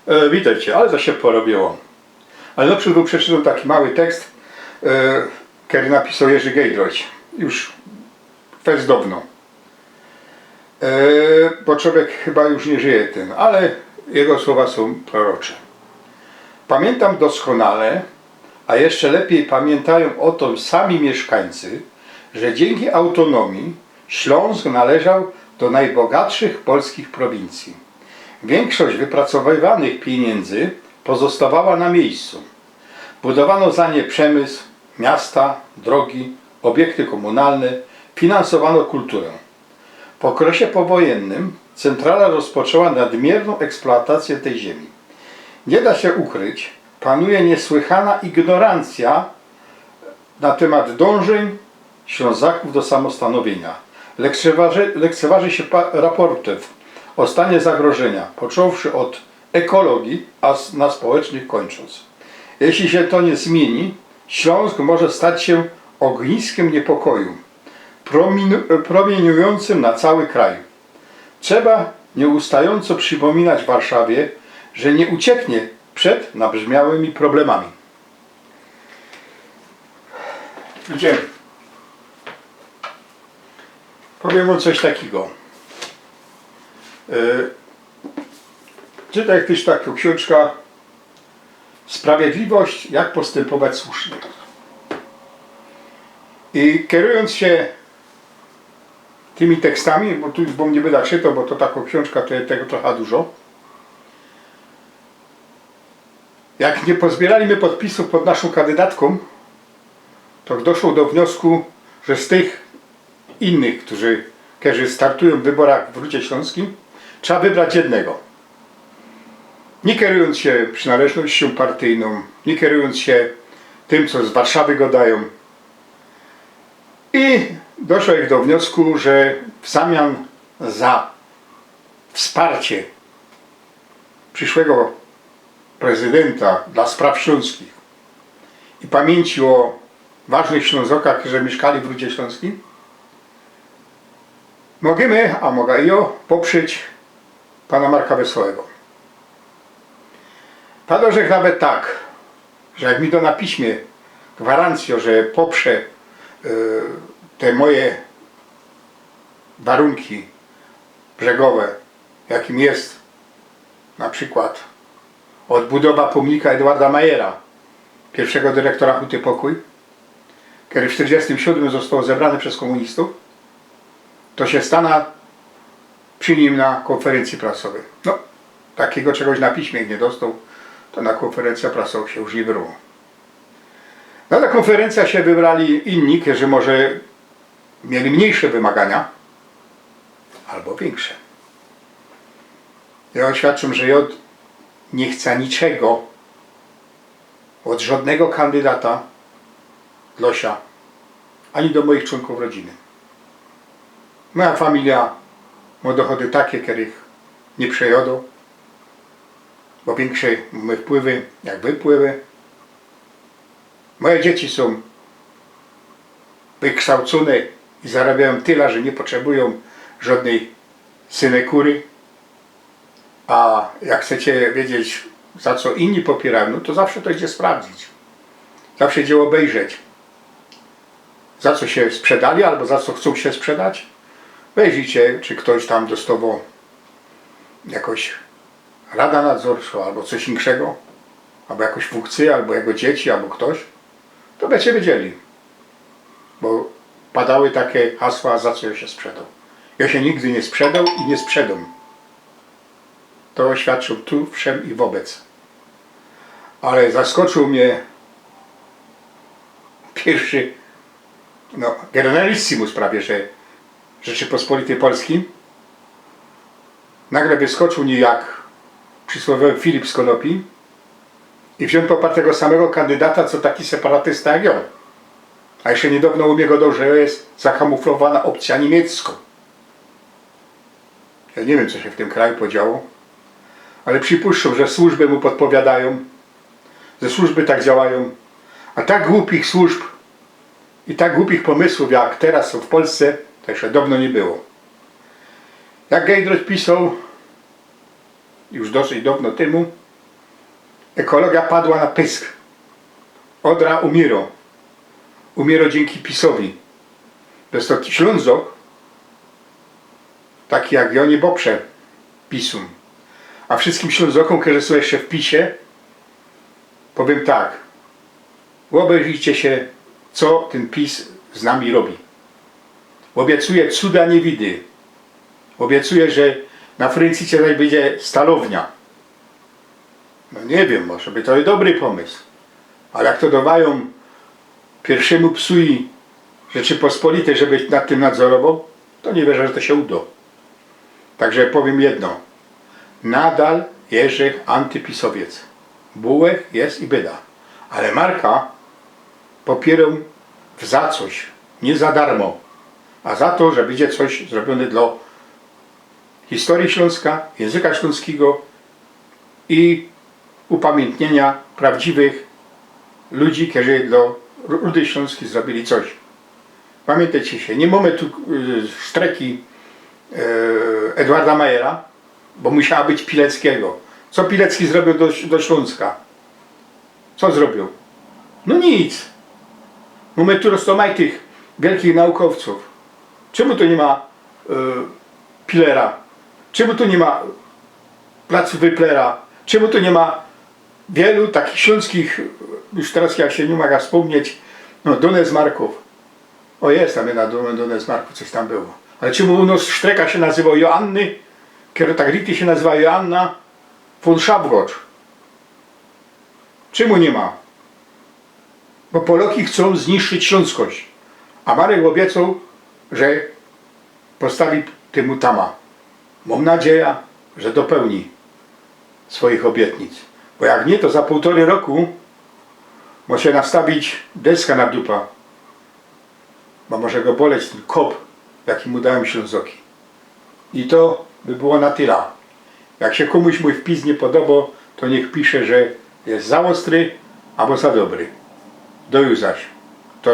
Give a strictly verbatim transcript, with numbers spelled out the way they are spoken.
E, witejcie, ale to sie porobiło. Ale nojprzōd przeczytōm taki mały tekst, e, kery napisoł Jerzi Gejdroś, już fest downo. E, bo czowiek chyba już niy żyje tyn, ale jego słowa sōm prorocze. Pamiyntam doskonale, a jeszcze lepiej pamiyntajōm ô tym sami miyszkańcy, że dziynki autōnōmije Ślōnsk należoł do nojbogatszych polskich prowincyji. Wiynkszość wypracowywanych pijyndzy pozostowała na miyjscu. Budowano za nie przemysł, miasta, drogi, ôbiekty kōmunalne, finansowano kulturã. Po ôkresie powojennym centrala rozpoczła nadmiyrnōm eksploatacyjõ tyj ziymi. Niy da sie ukryć, panuje niysłychana ignorancyjŏ na tymat dōnżyń Ślōnzŏkōw do samostanowiynio. Lekceważy, lekceważy sie pa, raportōw ô stanie zagrożyniŏ, poczōwszy ôd ekologije, a s, na społecznych kōńczōnc. Jeźli sie to niy zmiyni, Ślōnsk może stać sie ôgniskym niypokoju, promiyniu, promiyniujōncym na cały kraj. Trzeba niyustająco przipōminać Warszawie, że niy ucieknie przed nabrzmiałymi problemami. Gdzie? Powiym wōm coś takigo. E, czytōł kejś takõ ksiōnżkã Sprawiedliwość, jak postympować słusznie. I kerujōnc sie tymi tekstami, bo tu już wōm niy bydã czytoł, bo to takŏ ksiōnżka, to je tego trocha dużo. Jak niy pozbiyrali my podpisōw pod naszōm kandydatkōm, to doszoł do wniosku, że z tych innych, kerzy, kerzy startujōm w wyborach w Rudzie Ślōnskij, trzeba wybrać jednego. Niy kerujōnc sie przinŏleżnościōm partyjnōm, niy kerujōnc sie tym, co z Warszawy godajōm. I doszoł ich do wniosku, że w zamian za wsparcie prziszłego prezydynta dlŏ spraw ślōnskich i pamiyńci ô ważnych Ślōnzŏkach, kerzy miyszkali w Rudzie Ślōnskij, możymy, a moga i jŏ, poprzeć pana Marka Wesołego. Padŏł żech nawet tak, że jak mi dŏ na piśmie gwarancyjõ, że poprze, e, te moje warunki brzegowe, jakim je na przikłŏd ôdbudowa pōmnika Edwarda Majera, piyrszego dyrektora Huty Pokōj, kery w sztyrdziestym siōdmym zostoł zebrany bez kōmunistōw, to sie stana przi nim na kōnferyncyji prasowyj. No, takigo czegoś na piśmie niy dostoł, to na kōnferyncyjõ prasowõ sie już niy wybrało. Na tã kōnferyncyjõ sie wybrali inni, kerzy może mieli mniyjsze wymaganiŏ, abo wiynksze. Jŏ ôświadczōm, że jŏ niy chcã niczego ôd żŏdnego kandydata dlŏ sia, ani do mojich czōnkōw rodziny. Moja familijŏ mŏ dochody take, kerych niy przejŏdã, bo wiynksze mōmy wpływy jak wypływy. Moje dzieci sōm wykształcōne i zarabiajōm tela, że niy potrzebujōm żŏdnyj synekury. A jak chcecie wiedzieć, za co inni popiyrajōm, no to zawsze to idzie sprawdzić. Zawsze idzie ôbejrzeć, za co sie sprzedali abo za co chcōm sie sprzedać. Wejrzyjcie, czy ftoś tam dostŏwŏ jakoś rada nadzorczŏ abo coś inkszego, abo jakoś funkcyjŏ, abo jego dzieci, abo ftoś, to bydziecie wiedzieli. Bo padały take hasła, za co jŏ sie sprzedoł. Jŏ sie nigdy niy sprzedoł i niy sprzedōm. To ôświadczōm tu, wszem i wobec. Ale zaskoczōł mie piyrszy, no, generalissimus prawie, że Rzeczypospolitej Polskij, nagle wyskoczōł nijak przisłowiowy Filip z Konopi i wziōn poparł tego samego kandydata, co taki separatysta jak jŏ. A jeszcze niydŏwno ô mie gŏdŏł, że je zakamuflowana ôpcyjŏ niymiecko. Jŏ niy wiym, co sie w tym kraju podziało, ale przipuszczōm, że służby mu podpowiadajōm, że służby tak działajōm, a tak gupich służb i tak gupich pōmysłōw, jak teroz sōm w Polsce, to jeszcze dŏwno niy było. Jak Gejdroś pisoł, już dosyć dŏwno tymu, Ekologia padła na pysk. Odra umiero. Umiero dziynki pisowi. Bez to Ślōnzok, taki jak jŏ, niy poprze pisōm. A wszyskim Ślōnzokōm, kerzy sōm jeszcze w pisie, powiym tak. Ôbejrzyjcie sie, co tyn pis z nami robi. Ôbiecuje cuda niywidy. Ôbiecuje, że na Fryncje zaś bydzie stalownia. No niy wiym, może by to i dobry pōmysł. Ale jak to dŏwajōm piyrszemu psuji Rzeczypospolitej, żeby nad tym nadzorowoł, to niy wierzã, że to sie udo. Tak że powiym jedno. Nadal jeżech antypisowiec. Bōłech, je i byda. Ale Marka popiyrōm za coś. Niy za darmo. A za to, że bydzie coś zrobiōne dlŏ historyje Ślōnska, jynzyka ślōnskigo i upamiyntniyniŏ prawdziwych ludzi, kerzy dlŏ Ru-, Rudy Ślōnskij zrobiyli coś. Pamiyntejcie sie, niy mōmy tu, y, sztreki, y, Edwarda Majera, bo musiała być Pileckigo. Co Pilecki zrobiōł do, do Ślōnska? Co zrobiōł? No nic. Mōmy tu roztōmajtych wielkich naukowcōw. Czymu tu niy ma, y, Pilera? Czymu tu niy ma placu Wyplera? Czymu tu niy ma wielu takich ślōnskich, już teroz ja sie niy moga spōmnieć, no, Dōnesmarkōw. Ô, je tam jedna Dōn-, Dōnesmarku, coś tam było. Ale czymu u nŏs sztreka sie nazywoł Joanny, kero tak rity sie nazywa Joanna von Szafrocz? Czymu niy ma? Bo Poloki chcōm zniszczyć ślōnskość. A Marek ôbiecoł, że postawi tymu tama. Mōm nadzieja, że dopełni swoich ôbietnic. Bo jak niy, to za pōłtorej roku może nastawić deska na dupa. Bo może go boleć tyn kop, jaki mu dajōm Ślōnzoki. I to by było na tela. Jak sie kōmuś mōj wpis niy podobo, to niych pisze, że je za ôstry abo za dobry. Do już zaś. To